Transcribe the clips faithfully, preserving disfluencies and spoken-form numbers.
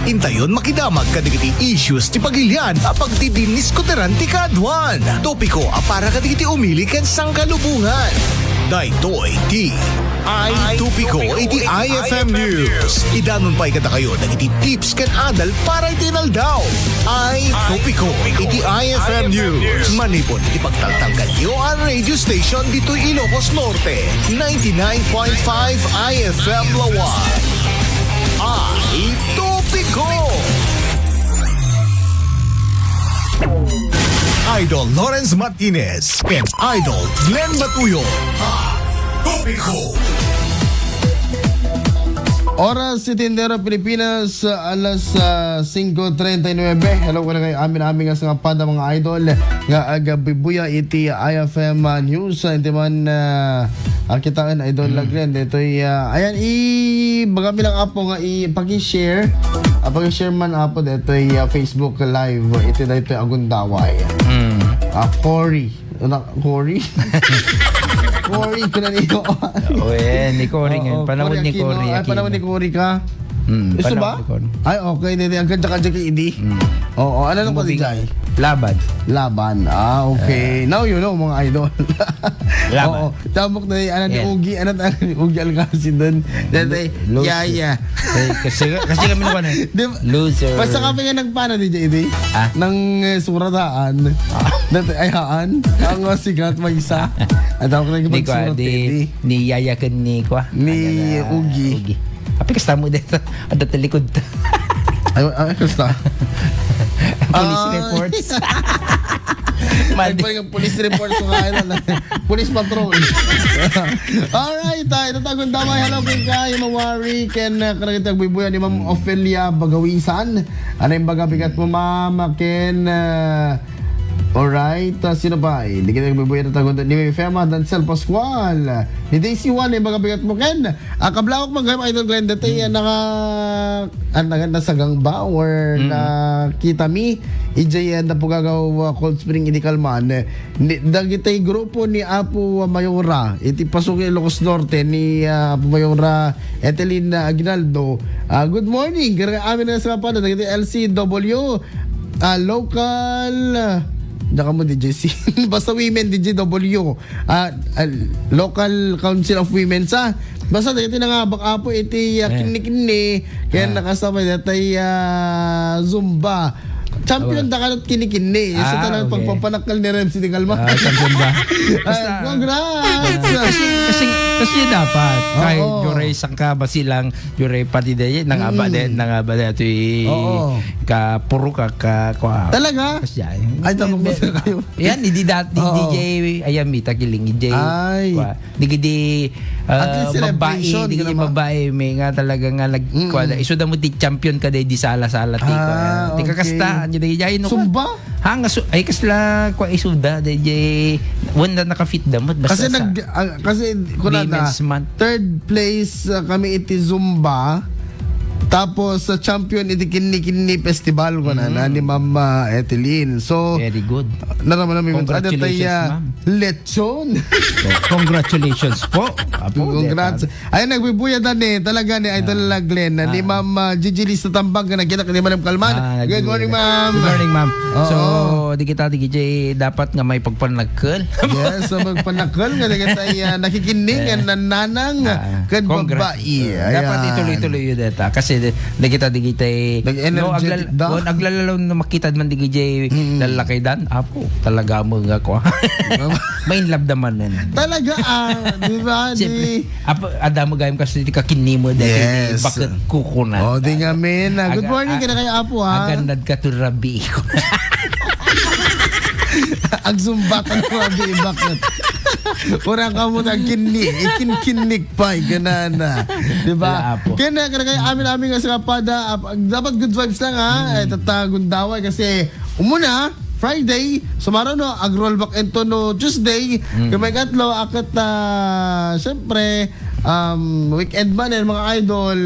Intayon makidamag kadagiti issues ti pagilian a pagdidinniskuteran ti kaadwan. Topiko a para kadagiti umili ken sangkalubongan. Daytoy ti Ay Topiko iti I F M News. Idanon pay kadakayo dagiti tips ken adal para iti inaldaw. Ay Topiko iti I F M News. Manipud iti pagtaltalkanyo a radio station ditoy Ilocos Norte, ninety-nine point five I F M Lawan. Ay Topiko! Idol Lawrence Martinez and Idol Glenn Batuyo. Ay Topiko! Oras iti entero Pilipinas, alas, ah, singko treinta y nueve. Hello, kadakayo amin-amin nga sangapanda, mga idol, nga agabubuya iti I F M, ah, News. Ah, iti man, ah, ah, kitaen, Idol Lagren. Ditoy, ah, ayan, i-, bagami lang, Apo, nga i-, paki-share. Ah, paki-share man, Apo, ditoy, ah, Facebook Live. Iti daytoy agundaway. Mm. Ah, Cory. Anak, Cory? Cory, kuna ni ko. O, eh, ni Cory Oo, ngayon. Panahon Cory ni Aquino. Cory Ay, panahon ni Aquino. Cory ka? Mm, Gusto panahon ba? ni Cory. Ay, okay. Dede, ang kanya-kanya kay Idi. Mm. Oo, ano lang ko, Moving Dijay? Laban. Laban. Ah, okay. Eh. Now you know, mga idol. Laban. Oo. Tambok na yung anak ni Yes. Ugi. Anak ni Ugi Alcacid dun. Dede, Lu-, Lucy. Yaya. Eh, kasi, kasi kami naman eh. Di ba? Loser. Basta kami nga nagpana, Dijay, Idi. Ah? Nang, eh, surataan. Ah. Dati, ay, haan. Ang, uh, sikat, may isa. At ako nang Ni Kuya, pagsurat, di, Idi. ni Yaya ken ni Kuya. Ni Ano na, Ugi. Ugi. Api, kasta mo dito. Ada talikod ta. Ay, ay, kasta. Police Ah. reports. Ay, Madi. pwede kang police report ko nga, ano, police patrol. Alright, ah, ito tayo, damay. Hello, kay Kai Mawari, ken, ah, karagit agbubuya ni Ma'am Ofelia Bagawisan. Ano yung baga bigat mo, ma'am? Ken, ah, alright, ah, sino pa? Hindi kita agbubuya na tayo ni Fema Dancel Pascual. Ni Daisy Juan, yung baga bigat mo, Ken? Ah, kablawak man gayam, Idol Glenn, dati, ah, naka-, ah, naka-, nasagang ba or Mm. nakita mi, ijay, ah, Napugagaw, ah, Cold Spring, idi kalman, eh, ni, dagiti grupo ni Apo Mayora, iti Pasuki, Ilocos Norte, ni, ah, Apo Mayora Etelin, ah, Aguinaldo. Ah, good morning. Kaya amin na sa pala, dagiti L C W, ah, local, ah, diyan ka mo, D J C. Basta women, D J W. Ah, ah, Local Council of Women sa. Basta dagiti nangabak, Apo, iti, ah, Eh. kinni-kinni, ken Ah. nakasabay daytay, ah, Zumba. Champion Awa. da kanat kinni-kinni. Isu Ah, talaga okay. pagpapanakkel ni Rems di Kalma. Ah, champion ba? Ay, Basta, congrats! Kasi, kasi, kasi dapat, Oo. kay Joray Sangka, Basilang, Joray pati de, nangaba Mm. de, nangaba de, ito i-, Oo. ka, puro ka, ka, kwa. Talaga? Kasi yan. Ay, tama po May, sila kayo. Yan, hindi dat-, Oo. D J, ayan, Mita Kiling, D J, Ay. kwa. Digidi, At ah, least babae, celebration, digidi ginawa. babae, may nga talaga nga nag-, Mm. kwa, isuda mo ti champion ka, di sala-sala, ti, Ah, kwa, ti okay. kakasta, di, di, ay, no, Zumba? Ha, nga su-, ay, kasla, kwa, isuda, di, di, wala na nakafit damot, basta Kasi sa nag-, ah, kasi, kunada, Women's Month. third place, ah, kami iti Zumba, tapos sa champion iti Kinni-Kinni Festival, kuna na, Mm. ni Ma'am, ah, Etheline. So, Very good. naraman namin, Congratulations, ano tayo, ma'am. Lechon. So, congratulations po. Apo, Congrats. di ba? Ay, nagbibuya dan eh. Talaga ni Idol Ah. Glenn. Ni Ah. Ma'am, ah, Gigi Lisa Tambag na nagkita ni Madam Kalman. Ah, Good nagbibuya morning, na. Ma'am. Good morning, ma'am. Oo. So, di kita, di kita dapat nga may pagpanagkal. Yes, so magpanakal nga na kita, ah, nakikinig, Eh. nga nananang, Ah, kan congrats. babae. Ah, dapat Ayan. ituloy-tuloy yun, deta. Kasi di, di kita, di kita, Nag-energetic no, aglal-, da. oh, aglalalaw na makita man, di kita, Mm. lalakay dan. Apo, talaga mo nga ko. Main love naman yan. Talaga, ah, di ba? Siyempre, Di apo, ada mo gayam kasi ti kakinni mo dahil Yes. bakit kukunan? Oh, di nga, men. Ah, good Aga-, morning, a-, kaya kayo, apo, ah. Agannad ka to, rabi ko. Agsumbat ang rabi, bakit? Ura ka mo na kinni, ikinkinnik pa, ganana. Di ba? Wala, apo. Kaya na, kaya kayo, amin-amin nga sa kapada, ap-, dapat good vibes lang, ha? Mm. Eh, tatagundaway kasi, umuna, Friday, sumaro no, ag-roll back into no Tuesday, Mm. kaya may katlo, akat, ah, siyempre, um, weekend man, eh, mga idol.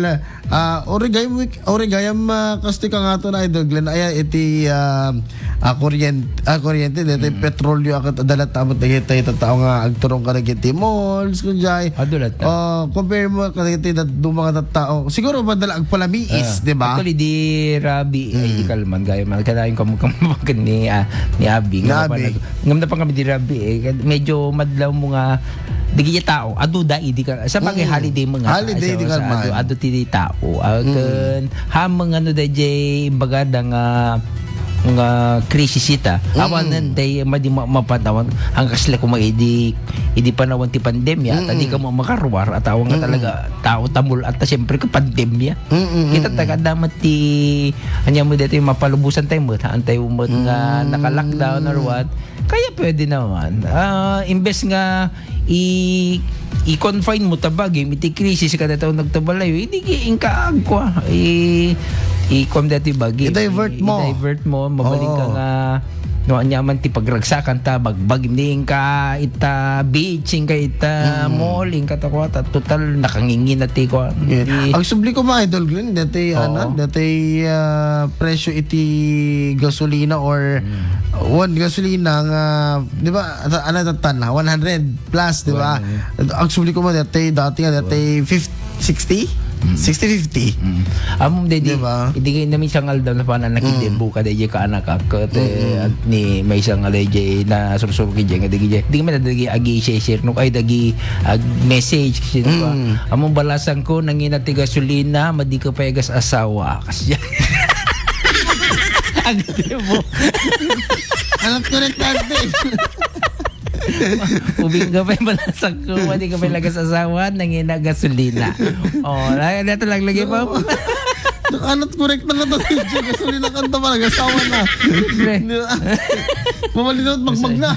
Ah, origayam week, origayam, ah, kastoy ka nga to na, Idol Glenn. Aya iti, ah, ah, kuryente, ah, kuryente, dito yung petrolyo, akat adalat, amot na kita, ita tao nga, agturong ka na kiti malls, kunjay. Adu latta. Oh, compare mo ka na kiti, dat-, duma nga tattao. Siguro, madala agpalamiis, Ah, di ba? Actually, di Rabi, eh, Mm. di kalman, gaya man. Kanayon ka mo, ka mo, ni, ah, ni Abi. Ni Nga Abi. Ngam na pa kami di Rabi, eh. Medyo madlaw mo nga, di kaya tao. Adu da, idi ka. Sa bagay, Mm. holiday mo nga. Holiday, Sa, di sa kalman. adu, adu ti tao. Mm. Akin, hamang ano da, jay, baga da nga, nga krisis ita. Mm. Awan nan, day, madi ma-, mapantawan. Ang kasla kuma idi, idi panawan ti pandemya, at Mm. di ka mo makaruar, at awan nga Mm. talaga, tao tamul, at siyempre ka pandemya. Mm, mm, Kita mm. taga damat ti, anya mo dito yung mapalubusan tayo mo, haan tayo mo nga Mm. naka-lockdown or what. Kaya pwede naman. Ah, imbes nga i-, i-confine mo ta bagim, iti krisis ka na taon nagtabalayo, hindi ki-, inka agkwa. I-, i-, kwan dati bagi. I-divert mo. I-divert mo, mabalin ka Oo. nga, no, anya man ti pagragsakan ta, bagbag, hindi inka ita beach, inka ita Mm. mall, inka ta kwa, ta total, nakangingin na ti kwa. Yeah. Di Agsubli ko, mga Idol Glenn, dati, Oo. ano, dati, ah, presyo iti gasolina or Mm. one gasolina nga, di ba, ano, ano, tatan na, one hundred plus, di ba? One hundred. Agsubli ko, mga dati, dati nga, dati, fifty, sixty? Mm. Sixty fifty? Mm. Amom, dadi, Di ba? Idi kayo namin siyang aldaw na panan nakidebo Mm. ka, dadi ka anak ak, ket, eh, Mm-mm. at ni may siyang alay jay na sursuro ki jay, nga dagi jay. Di man dagi agi share, no, ay dagi ag message, sino ba? Mm. Among balasan ko, nangina ti gasolina, madi ka pa igas asawa. Kasi, ang debo. Anak ko rin, tante. Ubing ka pa yung balasan ko, madi ka pa ilagas asawa, nangina gasolina. Oh, na, na ito lang lagi pa. Nakanat korek na nga to, gasolina kanta pala, gasawa na. Pre. Di ba? Mamalinaw at magmagna.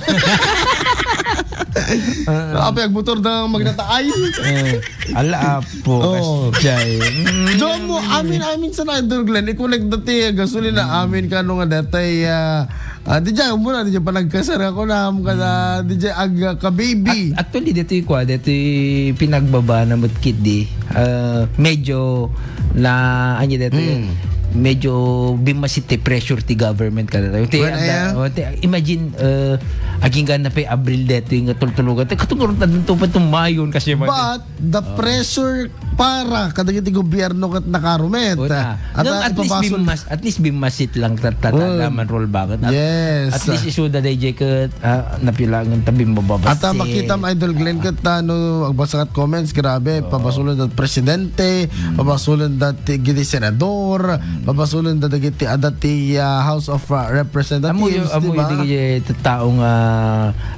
Ah. Apa, yung motor na magnataay? Eh, ala, apo, Oo. Kasjay. Mm. Diyan mo, amin, amin sa Idol Glenn, i-connect dati, gasolina, Mm. amin, kano nga dati, ah, ah, di dyan, muna, di dyan, panagkasara ko na, kada, Mm. di dyan, ag, ah, ka-baby. At, actually, dito yung kwa, dito yung pinagbaba na matkit di, ah, medyo na, ano dito, Mm. medyo bimasit ti pressure ti government kada tayo. Ti, Well, anda, ayan. oh, ti, imagine, uh, aging gana pa Abril dito yung tultulugan. Ti, katong urut na dun to pa tumayon kasi man. But the Oo. pressure para kadagiti gobyerno kat nakarumit. Una. At, Ngem ah, at least ipabasol. Bimas-, at least bimasit lang tat-, tat-, Well, naman roll back. At, yes. At least isuda day jay ket, ah, napilangan ta bimbababas. At, ah, makita mo, Idol Glenn, ket, ah, no, agbasa kat comments, grabe, Oo. pabasulon dat presidente, Mm. pabasulon dat ti-, giti senador, Mm. pabasulon dat dagiti adda ti, ah, House of, ah, Representatives, Amuyo, di amuyo ba? Di kay tattao nga,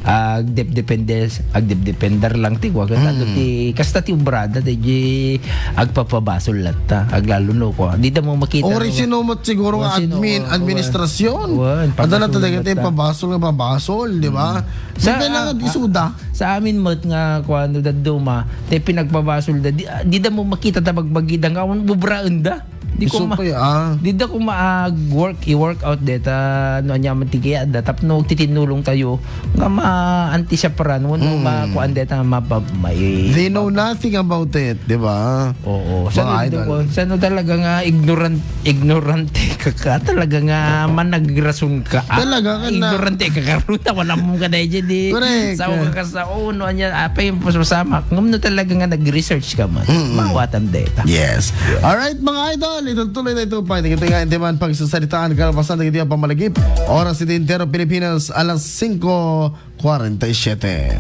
ah, agdepdepende, agdepdepender lang ti kwa, ket Mm. ti, kasta ti obrada, ti agpapabasol latta, aglalo no kwa. Di da mo makita Ori no sino mo siguro nga Ori sino, admin, oh, administrasyon. oh, Adda na pabasol talaga latta. Ti pabasol nga pabasol, di ba? Mm. Di Sa, kailangan ah, isuda. Sa amin met nga kuan, dadduma, ti pinagpabasol da, di, di da mo makita ta bagbagi da nga awan bubraen da. Di ko Isu ma-, pa ya, ah. di da ko maag-work, i-work out deta, no, anya man ti kaya da, tapno titinulong tayo, nga ma-anti siya paran, no, Mm. makuan deta, mapa-, mai- They know nothing about it, di ba? Oo. Mga Sano, idol. Sano talaga nga ignorant, ignorante ka, ka, talaga nga managrason ka. Ah, Talaga ka na. Ignorante ka, karuta, wala mo ka na dyan, di. Correct. Sa ka, ka, sa, oh, no, anya, apa yung pasasamak? Ngam no talaga nga nag-research ka man. Mm-mm. Mawatan data. Yes. Alright, mga idol, itutuloy na ito pa. Ito nga, hindi man pagsasalitaan, kalpasan, hindi ang pamalagip. Oras ito entero, Pilipinas, alas singko kwarenta y siyete.